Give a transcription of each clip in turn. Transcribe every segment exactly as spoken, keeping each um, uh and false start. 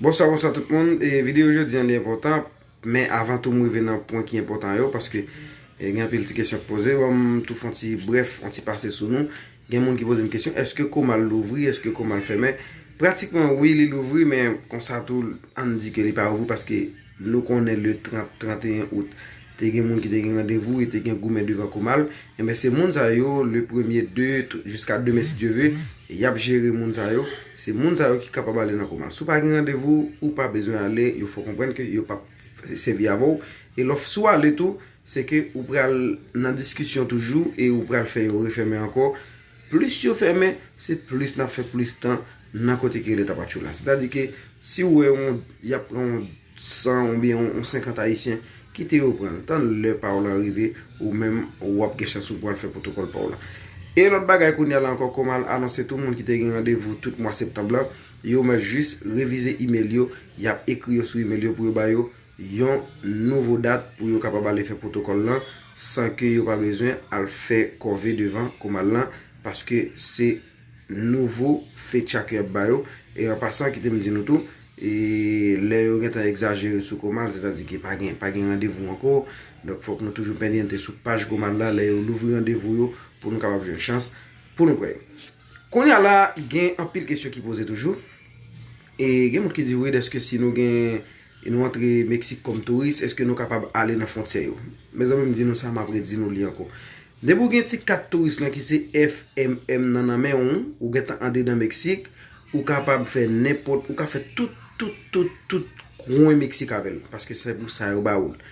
Bonswa, bonswa tout moun. E videyo jodi an li enpòtan, men avan tou m rive nan pwen ki enpòtan yo, paske e, gen anpil ti kesyon k poze. Ban m tou fè yon ti brèf, yon ti pase sou nou. Gen moun ki poze m kesyon, èske Comal louvri, èske Comal fèmen? Pratikman wi, li louvri, men konsa tou, ann di ke li pa louvri paske nou konnen le trant, trant et un out, te gen moun ki te gen randevou e te gen goumen devan Comal. Enben, se moun sa yo, le premye, de, tou- jiska demen, si Dye ve, y ap jere moun sa yo. Se moun sa yo ki kapab ale nan Comal. Si w pa gen randevou, ou pa bezwen ale, yo fè w konprann ke yo p ap sèvi avè w. E lè w, si w ale tou, se ke ou pral nan diskisyon toujou e ou pral fè yo refèmen ankò. Plis yo fèmen, se plis n ap fè plis tan nan kote ki rele Tapachula. Sètadi ke si w wè yon, y ap pran yon san oubyen yon, yon senkant Ayisyen, kite yo pran l. Tann lè pa w lan rive, ou menm, w ap gen chans ou pral fè pwotokòl pa w la. E lòt bagay, kounye a la ankò, Comal anonse tou moun ki te gen randevou tout mwa septanm lan, yo mèt jis revize imèl yo, y ap ekri yo sou imèl yo pou yo ba yo yon nouvo dat pou yo kapab ale fè pwotokòl lan, san ke yo pa bezwen al fè kòve devan Comal lan, paske se nouvo FECHA ke y ap ba yo. E an pasan, kite m di nou tou, e lè yo gentan egzajere sou Comal, sètadi ke pa gen, pa gen randevou ankò, donk fòk nou toujou pendyante sou paj Comal la, lè yo louvri randevou yo, pou nou kapab jwenn chans pou nou pran yo. Kounye a la, gen anpil kesyon ki poze toujou. E gen moun ki di, wi, èske si nou gen, e nou antre Meksik kòm touris, èske nou kapab ale nan fwontyè yo? Mezanmi, m di nou sa, m ap redi nou li ankò. Depi w gen ti kat touris lan ki se F M M nan nan men w, ou gentan andedan Meksik, ou kapab fè nenpòt, ou ka fè tout, tout, tout, tout kwen Meksik avè l, paske se pou sa yo ba ou l.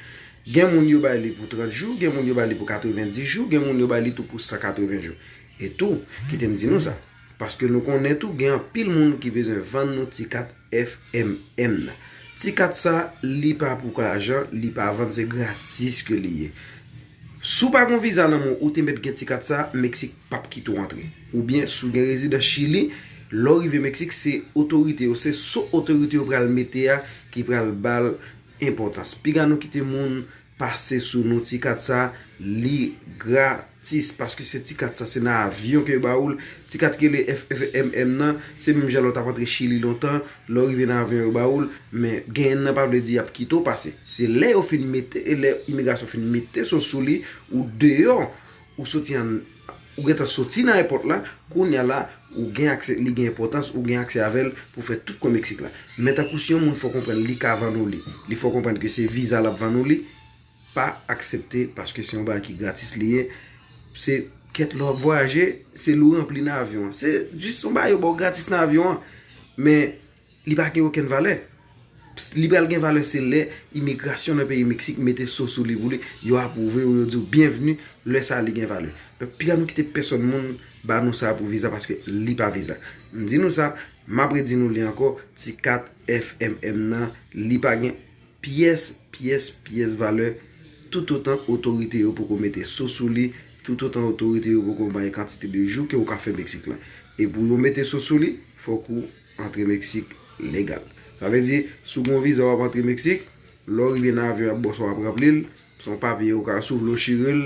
Gen moun yo bay li pou trant jou, gen moun yo bay li pou katrevenndis jou, gen moun yo bay li tou pou san katreven jou. E tou, kite m di nou sa, paske nou konnen tou gen anpil moun ki bezwen vann nou ti kat F M M nan. Ti kat sa, li pa pou lajan, li pa vann, se gratis ke li ye. Si w pa gen viza nan men w, ou te mèt gen ti kat sa, Meksik p ap kite w antre. Oubyen, si w gen rezidans Chili, lè w rive Meksik, se otorite yo, se sou otorite yo pral mete a ki pral ba l enpòtans. Piga nou kite moun pase sou nou ti kat sa, li gratis, paske se ti kat sa, se nan avyon ke yo ba ou l. Ti kat ki rele F M M nan, se menm jan lè w t ap antre Chili lontan, lè w rive nan avyon yo ba ou l, men genyen nan pa vle di y ap kite w pase. Se lè yo fin mete, lè imigrasyon fin mete so sou li, ou deyò, ou soti an, ou gentan soti nan èpòt la, kounye a la, ou gen aksè, li gen enpòtans, ou gen aksè avè l pou fè tout kwen Meksik la. Men tankou si yon moun fè w konprann li ka vann ou li, li fè w konprann ke se viza l ap vann ou li, pa aksepte, paske se yon bagay ki gratis li ye. Se kèt lè w ap vwayaje, se lou ranpli nan avyon an. Se jis yon bagay yo ba w gratis nan avyon an. Men li pa gen okenn valè. Li pral gen valè se lè imigrasyon nan peyi Meksik mete so sou li pou li, yo apwouve w, yo di w byenvni, lè sa a li gen valè. Donk, piga nou kite pèsonn moun ba nou sa pou viza, paske li pa viza. M di nou sa, m ap redi nou li ankò, ti kat F M M nan, li pa gen pyès, pyès, pyès valè, toutotan otorite yo poko mete so sou li, toutotan otorite yo poko bay kantite de jou ke ou ka fè Meksik lan. E pou yo mete so sou li, fòk ou antre Meksik legal. Sa vle di, si w gen yon viza w ap antre Meksik, lè w rive nan avyon y ap ba w sa w ap ranpli l, se yon papye yo ka, si w vle w chire l,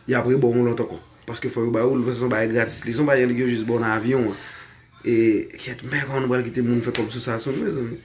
y ap rebò w yon lòt ankò. Paske fò yo ba ou l, se yon bagay gratis li, se yon bagay yo jis ba w nan avyon an. E, kèt, men kòman nou pral kite moun fè kòb sou sa, sou nou, mezanmi?